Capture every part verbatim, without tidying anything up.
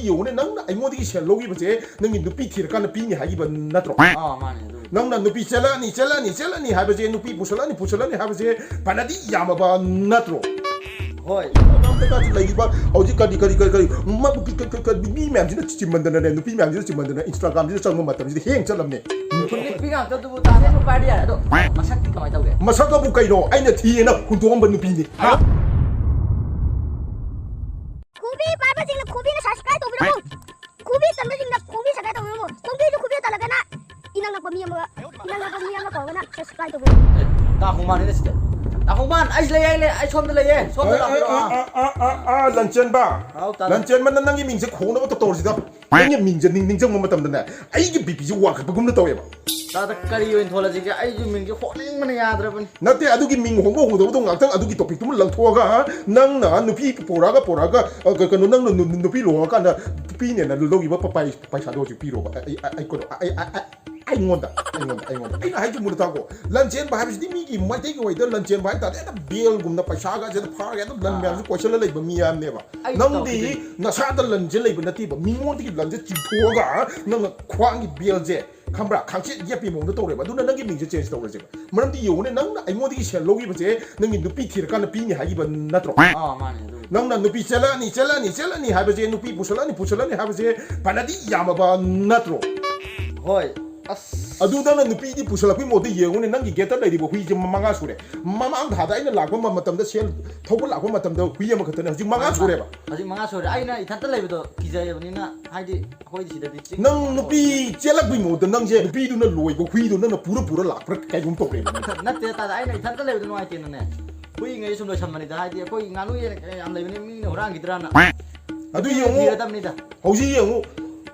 ꯌꯦꯡꯉꯨꯅꯦ, ꯅꯪꯅ ꯑꯩꯉꯣꯟꯗꯒꯤ ꯁꯦꯜ ꯂꯧꯈꯤꯕꯁꯦ ꯅꯪꯒꯤ ꯅꯨꯄꯤ ꯊꯤꯔꯀꯥꯟꯗ ꯄꯤꯅꯤ ꯍꯥꯏꯈꯤꯕ ꯅꯠꯇ꯭ꯔꯣ? ꯑꯥ, ꯃꯥꯅꯦ ꯑꯗꯨ. ꯅꯪꯅ ꯅꯨꯄꯤ ꯆꯦꯜꯂꯛꯑꯅꯤ, ꯆꯦꯜꯂꯛꯑꯅꯤ, ꯆꯦꯜꯂꯛꯑꯅꯤ ꯍꯥꯏꯕꯁꯦ, ꯅꯨꯄꯤ ꯄꯨꯁꯜꯂꯛꯑꯅꯤ, ꯄꯨꯁꯜꯂꯛꯑꯅꯤ ꯍꯥꯏꯕꯁꯦ ꯐꯅꯗꯤ ꯌꯥꯝꯃꯕ ꯅꯠꯇ꯭ꯔꯣ? ꯍꯣꯏ. ꯂꯩꯔꯤꯕ ꯍꯧꯖꯤꯛ ꯀꯔꯤ ꯀꯔꯤ ꯀꯔꯤ ꯀꯔꯤ ꯃ- ꯀ- ꯀ- ꯀ- ꯀ- ꯃꯤ ꯃꯌꯥꯝꯁꯤꯅ ꯆꯤꯟꯃꯟꯗꯅꯅꯦ, ꯅꯨꯄꯤ ꯃꯌꯥꯝꯁꯤꯅ ꯆꯤꯟꯃꯟꯗꯅ Instagram-ꯁꯤꯗ ꯆꯪꯕ ꯃꯇꯝꯁꯤꯗ ꯍꯦꯡ ꯆꯠꯂꯝꯅꯦ. ꯐꯨꯜꯂꯤꯛꯄꯤ ꯉꯥꯛꯇꯗꯨꯕꯨ ꯇꯥꯗꯦ. ꯅꯨꯄꯥꯗꯤ ꯌꯥꯔꯦ ꯑꯗꯣ, ꯃꯁꯛꯇꯤ ꯀꯃꯥꯏꯅ ꯇꯧꯒꯦ? ꯃꯁꯛꯇꯕꯨ ꯀꯩꯅꯣ, ꯑꯩꯅ ꯊꯤꯌꯦꯅ ꯍꯨꯟꯗꯣꯛꯑꯝꯕ ꯅꯨꯄꯤꯅꯤ. ꯍꯥ? ꯈꯨꯕꯤ ꯄꯥꯏꯕꯁꯤꯡꯅ ꯈꯨꯕꯤꯅ subscribe ꯇꯧꯕꯤꯔꯝꯃꯨ. ꯈꯨꯕꯤ ꯇꯟꯕꯁꯤꯡꯅ ꯈꯨꯕꯤ subscribe ꯇꯧꯕꯤꯔꯝꯃꯨ. ꯈꯣꯡꯕꯤꯁꯨ ꯈꯨꯕꯤ ꯇꯜꯂꯒꯅ ꯏꯅꯛ ꯅꯛꯄ ꯃꯤ ꯑꯃꯒ, ꯏꯅꯛ ꯅꯛꯄ ꯃꯤ ꯑꯃ ꯀꯧꯔꯒꯅ subscribe ꯇꯧꯕꯤꯔꯝꯃꯨ. ꯇꯥ ꯍꯣꯡꯕꯥꯟꯅꯤꯅꯦ ꯁꯤꯗ. ꯇꯥ ꯍꯣꯡꯕꯥꯟ, ꯑꯩ ꯂꯩ, ꯑꯩ ꯂꯩ, ꯑꯩ ꯁꯣꯝꯗ ꯂꯩꯌꯦ. ꯁꯣꯝꯗ ꯂꯥꯛꯄꯤꯔꯣ. ꯑꯥ, ꯑꯥ, ꯑꯥ, ꯑꯥ, ꯑꯥ, ꯂꯟꯆꯦꯟꯕ. ꯍꯥꯎ, ꯇꯥꯗ. ꯂꯟꯆꯦꯟꯕꯅ ꯅꯪꯒꯤ ꯃꯤꯡꯁꯦ ꯈꯣꯡꯅꯕ ꯇꯧꯔꯤꯁꯤꯗ. ꯅꯪꯒꯤ ꯃꯤꯡꯁꯦ ꯅꯤꯡ- ꯅꯤꯡꯁꯤꯡꯕ ꯃꯇꯝꯗꯅꯦ, ꯑꯩꯒꯤ B P-ꯁꯦ ꯋꯥꯡꯈꯠꯄꯒꯨꯝꯅ ꯇꯧꯋꯦꯕ. ꯇꯥꯗ, ꯀꯔꯤ ꯑꯣꯏꯅ ꯊꯣꯜꯂꯁꯤꯒꯦ? ꯑꯩꯁꯨ ꯃꯤꯡꯁꯦ ꯍꯣꯡꯅꯤꯡꯕꯅ ꯌꯥꯗ꯭ꯔꯕꯅꯤ. ꯅꯠꯇꯦ, ꯑꯗꯨꯒꯤ ꯃꯤꯡ ꯍꯣꯡꯕ ꯍꯣꯡꯗꯕꯗꯣ ꯉꯥꯛꯇꯪ ꯑꯗꯨꯒꯤ topic-ꯇꯨꯃ ꯂꯪꯊꯣꯛꯑꯒ, ꯅꯪꯅ ꯅꯨꯄꯤ ꯄꯨꯔꯛꯑꯒ, ꯄꯨꯔꯛꯑꯒ, ꯑ, ꯀ- ꯀꯩꯅꯣ, ꯅꯪꯅ ꯅꯨ- ꯅꯨꯄꯤ ꯂꯨꯍꯣꯡꯉꯀꯥꯟꯗ ꯄꯤꯅꯦꯅ ꯂꯧꯈꯤꯕ ꯄ- ꯄꯩ- ꯄꯩꯁꯥꯗꯣ ꯍꯧꯖꯤꯛ ꯄꯤꯔꯣꯕ. ꯑꯩ- ꯑꯩ- ꯑꯩ- ꯑꯩ- ꯑꯩ- ꯑꯩ- ꯑꯩ- ꯑꯩꯉꯣꯟꯗ, ꯑꯩꯉꯣꯟꯗ, ꯑꯩꯉꯣꯟꯗ. ꯑꯩꯅ ꯍꯥꯏꯁꯤ ꯃꯨꯟꯅ ꯇꯥꯀꯣ. ꯂꯟꯆꯦꯟꯕ ꯍꯥꯏꯕꯁꯤꯗꯤ ꯃꯤꯒꯤ ꯃꯩꯇꯩꯒꯤ ꯑꯣꯏꯗ ꯂꯟꯆꯦꯟꯕ ꯍꯥꯏ ꯇꯥꯔꯗꯤ ꯍꯦꯛꯇ ꯕꯦꯜꯒꯨꯝꯅ ꯄꯩꯁꯥꯒꯁꯦ ꯍꯦꯛꯇ ꯐꯥꯔꯒ ꯍꯦꯛꯇ ꯂꯟ ꯑꯥ. ꯃꯌꯥꯝꯁꯦ ꯀꯣꯏꯁꯜꯂ ꯂꯩꯕ ꯃꯤ ꯌꯥꯝꯅꯦꯕ. ꯑꯩ ꯅꯪꯗꯤ ꯇꯧꯈꯤꯗꯣꯏꯅꯤ. ꯅꯁꯥꯗ ꯂꯟꯁꯦ ꯂꯩꯕ ꯅꯠꯇꯦꯕ, ꯃꯤꯉꯣꯟꯗꯒꯤ ꯂꯟꯁꯦ ꯆꯤꯡꯊꯣꯛꯑꯒ ꯅꯪꯅ ꯈ꯭ꯋꯥꯡꯒꯤ ꯕꯦꯜꯁꯦ, ꯈꯪꯕ꯭ꯔꯥ, ꯈꯥꯡꯆꯦꯠ ꯌꯦꯞꯄꯤ ꯃꯑꯣꯡꯗ ꯇꯧꯔꯦꯕ. ꯑꯗꯨꯅ ꯅꯪꯒꯤ ꯃꯤꯡꯁꯦ change ꯇꯧꯔꯁꯦꯕ. ꯃꯔꯝꯗꯤ ꯌꯦꯡꯉꯨꯅꯦ, ꯅꯪꯅ ꯑꯩꯉꯣꯟꯗꯒꯤ ꯁꯦꯜ ꯂꯧꯈꯤꯕꯁꯦ ꯅꯪꯒꯤ ꯅꯨꯄꯤ ꯊꯤꯔꯀꯥꯟꯗ ꯄꯤꯅꯤ ꯍꯥꯏꯈꯤꯕ ꯅꯠꯇ꯭ꯔꯣ? ꯑꯥ, ꯃꯥꯅꯦ ꯑꯗꯨ. ꯅꯪꯅ ꯅꯨꯄꯤ ꯆꯦꯜꯂꯛꯑꯅꯤ, ꯆꯦꯜꯂꯛꯑꯅꯤ, ꯆꯦꯜꯂꯛꯑꯅꯤ ꯍꯥꯏꯕꯁꯦ, ꯅꯨꯄꯤ ꯄꯨꯁꯜꯂꯛꯑꯅꯤ, ꯄꯨꯁꯜꯂꯛꯑꯅꯤ ꯍꯥꯏꯕꯁꯦ ꯐꯅꯗꯤ ꯌꯥꯝꯃꯕ ꯅꯠꯇ꯭ꯔꯣ? ꯍꯣꯏ. ꯑꯁ. ꯑꯗꯨ ꯅꯪꯅ ꯅꯨꯄꯤꯗꯤ ꯄꯨꯁꯜꯂꯛꯄꯒꯤ ꯃꯍꯨꯠꯇ ꯌꯦꯡꯉꯨꯅꯦ, ꯅꯪꯒꯤ gate-ꯇ ꯂꯩꯔꯤꯕ ꯍꯨꯏꯁꯦ ꯃ- ꯃꯉꯥ ꯁꯨꯔꯦ. ꯃꯃꯥꯡ ꯊꯥꯗ ꯑꯩꯅ ꯂꯥꯛꯄ ꯃ- ꯃꯇꯝꯗ, ꯁꯦꯜ ꯊꯧꯕ ꯂꯥꯛꯄ ꯃꯇꯝꯗ ꯍꯨꯏ ꯑꯃꯈꯛꯇꯅꯦ, ꯍꯧꯖꯤꯛ ꯃꯉꯥ ꯁꯨꯔꯦꯕ. ꯍꯧꯖꯤꯛ ꯃꯉꯥ ꯁꯨꯔꯦ. ꯑꯩꯅ ꯏꯊꯟꯇ ꯂꯩꯕꯗꯣ ꯀꯤꯖꯩꯌꯦꯕꯅꯤꯅ, ꯍꯥꯏꯗꯤ ꯑꯩꯈꯣꯏꯗꯤ ꯁꯤꯗꯗꯤ ꯆꯤꯛ- ꯅꯪ ꯅꯨꯄꯤ ꯆꯦꯜꯂꯛꯄꯒꯤ ꯃꯍꯨꯠꯇ ꯅꯪꯁꯦ ꯅꯨꯄꯤꯗꯨꯅ ꯂꯣꯏꯕ ꯍꯨꯏꯗꯣ ꯅꯪꯅ ꯄꯨꯔ ꯄꯨꯔ ꯂꯥꯛꯄ꯭ꯔꯥ ꯀꯩꯒꯨꯝ ꯇꯧꯔꯦꯕ. ꯅꯠꯇꯦ ꯇꯥꯗ, ꯑꯩꯅ ꯏꯊꯟꯇ ꯂꯩꯕꯗꯣ ꯅꯨꯡꯉꯥꯏꯇꯦꯅꯅꯦ, ꯍꯨꯏꯉꯩ ꯁꯨꯝ ꯂꯣꯏꯁꯟꯕꯅꯤꯗ. ꯍꯥꯏꯗꯤ ꯑꯩꯈꯣꯏ ꯉꯥꯅꯨ ꯌꯦꯟ ꯌꯥꯝ ꯂꯩꯕꯅꯤ, ꯃꯤꯅ ꯍꯨꯔꯥꯟꯈꯤꯗ꯭ꯔꯥꯅ. ꯑꯗꯨ ꯌꯦꯡꯉꯨ, ꯊꯤꯔꯗꯕꯅꯤꯗ. ꯍꯧꯖꯤꯛ ꯌꯦꯡꯉꯨ,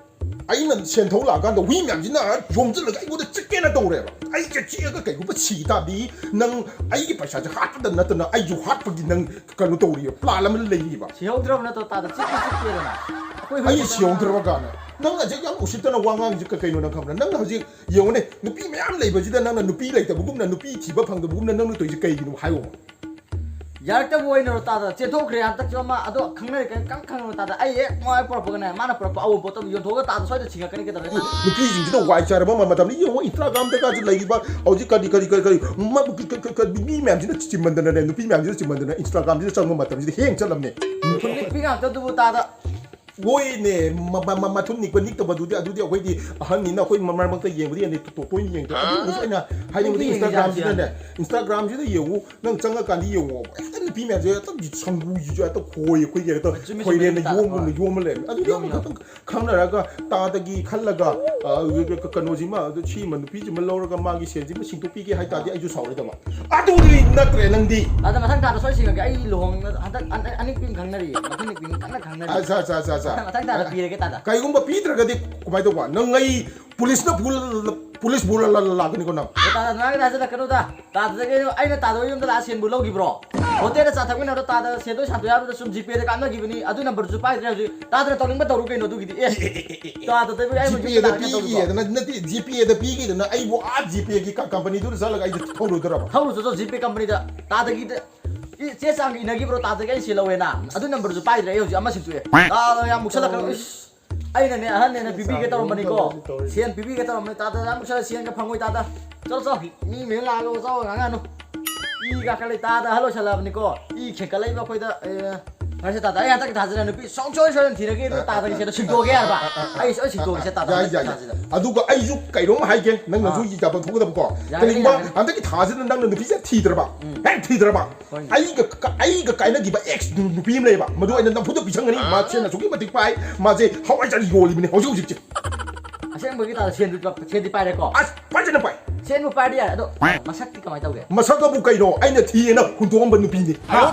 ꯑꯩꯅ ꯁꯦꯟ ꯊꯧ ꯂꯥꯛꯑꯀꯥꯟꯗ ꯍꯨꯏ ꯃꯌꯥꯝꯁꯤꯅ ꯌꯣꯝꯁꯤꯜꯂꯒ ꯑꯩꯉꯣꯟꯗ ꯆꯤꯛꯀꯦꯅ ꯇꯧꯔꯦꯕ. ꯑꯩꯁꯦ ꯆꯤꯛꯑꯒ ꯀꯩꯒꯨꯝꯕ ꯁꯤ ꯇꯥꯔꯗꯤ ꯅꯪ ꯑꯩꯒꯤ ꯄꯩꯁꯥꯁꯦ ꯍꯥꯠꯄꯗ ꯅꯠꯇꯅ ꯑꯩꯁꯨ ꯍꯥꯠꯄꯒꯤ ꯅꯪ ꯀꯩꯅꯣ ꯇꯧꯔꯤꯕ, plan ꯑꯃ ꯂꯩꯔꯤꯕ. ꯁꯤꯍꯧꯗ꯭ꯔꯕ ꯅꯠꯇ꯭ꯔꯣ ꯇꯥꯗ? ꯆꯤꯛꯇꯤ ꯆꯤꯛꯇꯦꯗꯅ. ꯑꯩꯈꯣꯏ ꯑꯩ ꯍꯨꯏ ꯁꯤꯍꯧꯗ꯭ꯔꯕ ꯀꯥꯟꯗ ꯅꯪ ꯍꯧꯖꯤꯛ ꯌꯥꯝ ꯎꯁꯤꯠꯇꯅ ꯋꯥ ꯉꯥꯡꯉꯤꯁꯦ ꯀꯩ- ꯀꯩꯅꯣ ꯅꯪ ꯈꯪꯕ꯭ꯔꯥ? ꯅꯪ ꯍꯧꯖꯤꯛ ꯌꯦꯡꯉꯨꯅꯦ, ꯅꯨꯄꯤ ꯃꯌꯥꯝ ꯂꯩꯕꯁꯤꯗ ꯅꯪꯅ ꯅꯨꯄꯤ ꯂꯩꯇꯕꯒꯨꯝꯅ, ꯅꯨꯄꯤ ꯊꯤꯕ ꯐꯪꯗꯕꯒꯨꯝꯅ ꯅꯪꯅ ꯇꯧꯔꯤꯁꯦ ꯀꯩꯒꯤꯅꯣ ꯍꯥꯏꯌꯣ? ꯌꯥꯔꯛꯇꯕ ꯑꯣꯏꯅꯔꯣ ꯇꯥꯗ? ꯆꯦꯟꯊꯣꯛꯈ꯭ꯔꯦ ꯍꯟꯗꯛꯁꯨ ꯑꯃ꯫ ꯑꯗꯣ ꯈꯪꯅꯔꯦ, ꯀꯩꯝ ꯀꯩꯝ ꯈꯪꯉꯨꯔꯣ ꯇꯥꯗ꯫ ꯑꯩ ꯍꯦꯛ ꯃꯥꯏ ꯄꯨꯔꯛꯄꯒꯅꯦ, ꯃꯥꯅ ꯄꯨꯔꯛꯄ ꯑꯎꯟꯄꯣꯠꯇꯣ ꯌꯣꯟꯊꯣꯛꯑꯒ ꯇꯥꯗ ꯁ꯭ꯋꯥꯏꯗ ꯁꯤꯡꯉꯛꯀꯅꯤ ꯀꯩꯗꯧꯔꯦ? ꯅꯨꯄꯤꯁꯤꯡꯁꯤꯗ ꯋꯥꯏ ꯆꯥꯏꯔꯕ ꯃꯇꯝꯅꯤ꯫ ꯌꯦꯡꯉꯣ, Instagram-ꯗꯒꯁꯨ ꯂꯩꯔꯤꯕ ꯍꯧꯖꯤꯛ ꯀꯔꯤ ꯀꯔꯤ ꯀꯔꯤ ꯀꯔꯤ ꯃ-, ꯀ-, ꯀ-, ꯀ-, ꯀ-, ꯃꯤ ꯃꯌꯥꯝꯁꯤꯅ ꯆꯤꯟꯃꯟꯗꯅꯅꯦ, ꯅꯨꯄꯤ ꯃꯌꯥꯝꯁꯤꯅ ꯆꯤꯟꯃꯟꯗꯅ Instagram-ꯁꯤꯗ ꯆꯪꯕ ꯃꯇꯝꯁꯤꯗ ꯍꯦꯡ ꯆꯠꯂꯝꯅꯦ꯫ ꯅꯨꯄꯤ ꯉꯥꯛꯇꯗꯨꯕꯨ ꯇꯥꯗ꯫ ꯍꯣꯏꯅꯦ, ꯃ-, ꯃ-, ꯃ-, ꯃꯊꯨꯟ ꯅꯤꯛꯄ ꯅꯤꯛꯇꯕꯗꯨꯗꯤ, ꯑꯗꯨꯗꯤ ꯑꯩꯈꯣꯏꯗꯤ ꯑꯍꯟꯅꯤꯅ ꯑꯩꯈꯣꯏ ꯃꯔꯛ ꯃꯔꯛꯇ ꯌꯦꯡꯕꯗꯤ ꯌꯥꯅꯤ, ꯇꯣ-, ꯇꯣꯏꯅ ꯌꯦꯡꯗꯦ꯫ ꯑꯗꯨꯕꯨꯁꯨ ꯑꯩꯅ ꯍꯥꯏꯅꯤꯡꯕꯗꯤ ꯅꯨꯄꯤ ꯌꯦꯡꯉꯤꯁꯦ Instagram-ꯁꯤꯗꯅꯦ, Instagram-ꯁꯤꯗ ꯌꯦꯡꯉꯨ, ꯅꯪ ꯆꯪꯉꯀꯥꯟꯗ ꯌꯦꯡꯉꯣ, ꯍꯦꯛꯇ ꯅꯨꯄꯤ ꯃꯌꯥꯝꯁꯦ ꯍꯦꯛꯇ ꯁꯪꯒꯨꯁꯤꯁꯨ ꯍꯦꯛꯇ ꯈꯣꯏ, ꯑꯩꯈꯣꯏꯒꯤ ꯍꯦꯛꯇ ꯆꯨꯝꯃꯤ, ꯆꯨꯝꯃꯤ, ꯈꯣꯏꯔꯦꯟꯅ ꯆꯨꯝꯃꯤ, ꯇꯥꯗ꯫ ꯌꯣꯝꯒꯨꯝꯅ ꯌꯣꯝꯃ ꯂꯩꯔꯝꯃꯦ꯫ ꯑꯗꯨꯗꯤ ꯌꯣꯝꯃꯤ, ꯑꯃꯈꯛꯇꯪ ꯈꯪꯅꯔꯒ ꯇꯥꯗꯒꯤ ꯈꯜꯂꯒ, ꯑ, ꯀ-, ꯀ-, ꯀꯩꯅꯣꯁꯤꯃ, ꯑꯗꯨ ꯁꯤꯃ ꯅꯨꯄꯤꯁꯤꯃ ꯂꯧꯔꯒ ꯃꯥꯒꯤ ꯁꯦꯟꯁꯤꯃ ꯁꯤꯡꯗꯣꯛꯄꯤꯒꯦ ꯍꯥꯏ ꯇꯥꯔꯗꯤ ꯑꯩꯁꯨ ꯁꯥꯎꯔꯣꯏꯗꯕ꯫ ꯑꯗꯨꯗꯤ ꯅꯠꯇ꯭ꯔꯦ ꯅꯪꯗꯤ꯫ ꯑꯗ ꯃꯊꯪ ꯊꯥꯗ ꯁꯣꯏ ꯁꯤꯡꯉꯒꯦ꯫ ꯑꯩ ꯂꯨꯍꯣꯡ-, ꯍꯟꯗꯛ ꯑꯅ-, ꯑꯅꯤꯄꯤ ꯑꯃ ꯈꯪꯅꯔꯤꯌꯦ꯫ ꯃꯊꯪ ꯅꯨꯄꯤ ꯑꯃ ꯀꯟꯅ ꯈꯪꯅꯔꯤ꯫ ꯑꯠꯆꯥ, ꯑꯠꯆꯥ, ꯑꯠꯆꯥ, ꯑꯠꯆꯥ꯫ ꯃꯊꯪ, ꯃꯊꯪ ꯊꯥꯗ ꯄꯤꯔꯒꯦ ꯇꯥꯗ꯫ ꯀꯩꯒꯨꯝꯕ ꯄꯤꯗ꯭ꯔꯒꯗꯤ ꯀꯃꯥꯏꯅ ꯇꯧꯕ? ꯅꯪ ꯑꯩ ꯄꯨꯂꯤꯁꯅ ꯄꯨ-, ꯄꯨꯂꯤꯁ ꯄꯨꯔ ꯂꯥꯛꯀꯅꯤꯀꯣ ꯅꯪ꯫ ꯑꯦ, ꯇꯥꯗ, ꯅꯨꯡꯉꯥꯏꯅ ꯍꯥꯏꯖꯜꯂꯛꯀꯅꯨꯗ꯫ ꯇꯥꯗꯗꯒꯤ ꯑꯩꯅ, ꯑꯩꯅ ꯇꯥꯗ ꯌꯨꯝꯗ ꯂꯥꯛꯑ ꯁꯦꯟꯕꯨ ꯂꯧꯈꯤꯕ꯭ꯔꯣ? ꯍꯣꯇꯦꯜꯗ ꯆꯥ ꯊꯛꯃꯤꯟꯅꯕꯗ ꯇꯥꯗ ꯁꯦꯟꯗꯣꯏ ꯁꯥꯟꯗꯣꯏ ꯍꯥꯏꯕꯗ ꯁꯨꯝ GPay-ꯗ ꯀꯥꯞꯅꯈꯤꯕꯅꯤ꯫ ꯑꯗꯨ ꯅꯝꯕꯔꯁꯨ ꯄꯥꯏꯗ꯭ꯔꯦ ꯍꯧꯖꯤꯛ꯫ ꯇꯥꯗꯅ ꯇꯧꯅꯤꯡꯕ ꯇꯧꯔꯨ ꯀꯩꯅꯣ ꯑꯗꯨꯒꯤꯗꯤ꯫ ꯑꯦ, ꯇꯥꯗꯗꯕꯨ ꯑꯩ ꯃꯌꯨꯝꯗ GPay-ꯗ ꯂꯥꯛꯀꯦ ꯇꯧꯔꯤꯕꯣ? ꯄꯤꯈꯤꯗꯅ, ꯅꯠꯇꯦ, GPay-ꯗ ꯄꯤꯈꯤꯗꯅ ꯑꯩꯕꯨ ꯑꯥ GPay-ꯒꯤ ꯀ-, company-ꯗꯨꯗ ꯆꯠꯂꯒ ꯑꯩꯁꯦ ꯊꯧꯔꯨꯗꯧꯔꯕ? ꯊꯧꯔꯨ ꯆꯠꯂꯣ GPay company-ꯗ꯫ ꯇꯥꯗꯒꯤꯗ ꯏ-, ꯆꯦ ꯆꯥꯡꯒ ꯏꯅꯈꯤꯕ꯭ꯔꯣ? ꯇꯥꯗꯒꯤ ꯑꯩ ꯁꯤ ꯂꯧꯋꯦꯅ꯫ ꯑꯗꯨ ꯅꯝꯕꯔꯁꯨ ꯄꯥꯏꯗ꯭ꯔꯦ ꯑꯩ ꯍꯧꯖꯤꯛ꯫ ꯑꯃ ꯁꯤꯟꯇꯣꯛꯑꯦ꯫ ꯇꯥꯗ ꯌꯥꯝ ꯃꯨꯛꯁꯜꯂꯛꯀꯅꯨ꯫ ꯏꯁ, ꯑꯩꯅꯅꯦ ꯑꯍꯟꯅꯦꯅ ꯄꯤꯕꯤꯒꯦ ꯇꯧꯔꯝꯕꯅꯤꯀꯣ꯫ ꯁꯦꯟ ꯄꯤꯕꯤꯒꯦ ꯇꯧꯔꯝꯕꯅꯤ꯫ ꯇꯥꯗ ꯌꯥꯝ ꯃꯨꯛꯁꯜꯂ ꯁꯦꯟꯒ ꯐꯪꯉꯣꯏ ꯇꯥꯗ꯫ ꯆꯠꯂꯣ, ꯆꯠꯂꯣ꯫ ꯃꯤ ꯃꯌꯨꯝ ꯂꯥꯛꯑꯒ ꯆꯠꯂꯣ, ꯉꯥꯡꯉꯅꯨ꯫ ꯏ ꯀꯥꯈꯠꯂꯦ ꯇꯥꯗ꯫ ꯑꯍꯜ ꯑꯣꯏꯁꯜꯂꯛꯑꯕꯅꯤꯀꯣ꯫ ꯏ ꯈꯦꯡꯀꯠꯂꯛꯏꯕ ꯑꯩꯈꯣꯏꯗ, ꯑꯦ, ꯐꯔꯦꯁꯦ ꯇꯥꯗ, ꯑꯩ ꯍꯟꯗꯛꯀꯤ ꯊꯥꯁꯤꯗ ꯅꯨꯄꯤ ꯁꯨꯡꯁꯣꯏ ꯁꯣꯏꯗꯅ ꯊꯤꯔꯒꯦ, ꯑꯗꯨ ꯇꯥꯗꯒꯤ ꯁꯦꯟꯗꯣ ꯁꯤꯡꯗꯣꯛꯑꯒꯦ ꯍꯥꯏꯔꯕ? ꯑꯩ ꯁꯣꯏ ꯁꯤꯡꯗꯣꯛꯑꯒꯦꯁꯦ ꯇꯥꯗ, ꯌꯥꯏ, ꯍꯟꯗꯛꯀꯤ ꯌꯥꯏ, ꯌꯥꯏ꯫ ꯊꯥꯁꯤꯗ꯫ ꯑꯗꯨꯒ ꯑꯩꯁꯨ ꯀꯩꯅꯣꯝ ꯍꯥꯏꯒꯦ, ꯅꯪꯅꯁꯨ ꯑꯥ꯫ ꯌꯥꯐꯝ ꯊꯣꯛꯀꯗꯕꯀꯣ꯫ ꯌꯥꯒꯅꯤ, ꯀꯔꯤꯒꯨꯝꯕ ꯌꯥꯒꯅꯤ꯫ ꯍꯟꯗꯛꯀꯤ ꯊꯥꯁꯤꯗ ꯅꯪꯅ ꯅꯨꯄꯤꯁꯦ ꯊꯤꯗ꯭ꯔꯕ, ꯎꯝ꯫ ꯍꯦꯛ ꯊꯤꯗ꯭ꯔꯕ, ꯍꯣꯏꯅꯦ꯫ ꯑꯩꯒ ꯀ-, ꯑꯩꯒ ꯀꯥꯏꯅꯈꯤꯕ ex ꯅꯨ-, ꯅꯨꯄꯤ ꯑꯃ ꯂꯩꯌꯦꯕ, ꯃꯗꯨ ꯑꯩꯅ ꯅꯝꯐꯨꯗ ꯄꯤꯁꯪꯒꯅꯤ꯫ ꯃꯥ ꯁꯦꯟ ꯑꯁꯨꯛꯀꯤ ꯃꯇꯤꯛ ꯄꯥꯏ, ꯃꯥꯁꯦ ꯍꯋꯥꯏꯖꯥꯔ ꯌꯣꯜꯂꯤꯕꯅꯤ ꯍꯧꯖꯤꯛ ꯍꯧꯖꯤꯛꯁꯦ꯫ ꯑꯁꯦꯡꯕꯒꯤ ꯇꯥꯗ ꯁꯦꯟꯗꯤ ꯄ-, ꯁꯦꯟꯗꯤ ꯄꯥꯏꯔꯦꯀꯣ? ꯑꯁ, ꯐꯖꯅ ꯄꯥꯏ꯫ ꯁꯦꯟꯕꯨ ꯄꯥꯏꯔꯗꯤ ꯌꯥꯔꯦ, ꯑꯗꯣ ꯃꯁꯛꯇꯤ ꯀꯃꯥꯏꯅ ꯇꯧꯒꯦ? ꯃꯁꯛ ꯑꯕꯨ ꯀꯩꯅꯣ, ꯑꯩꯅ ꯊꯤꯌꯦꯅ ꯍꯨꯟꯗꯣꯛꯑꯝꯕ ꯅꯨꯄꯤꯅꯤ꯫ ꯑꯥ꯫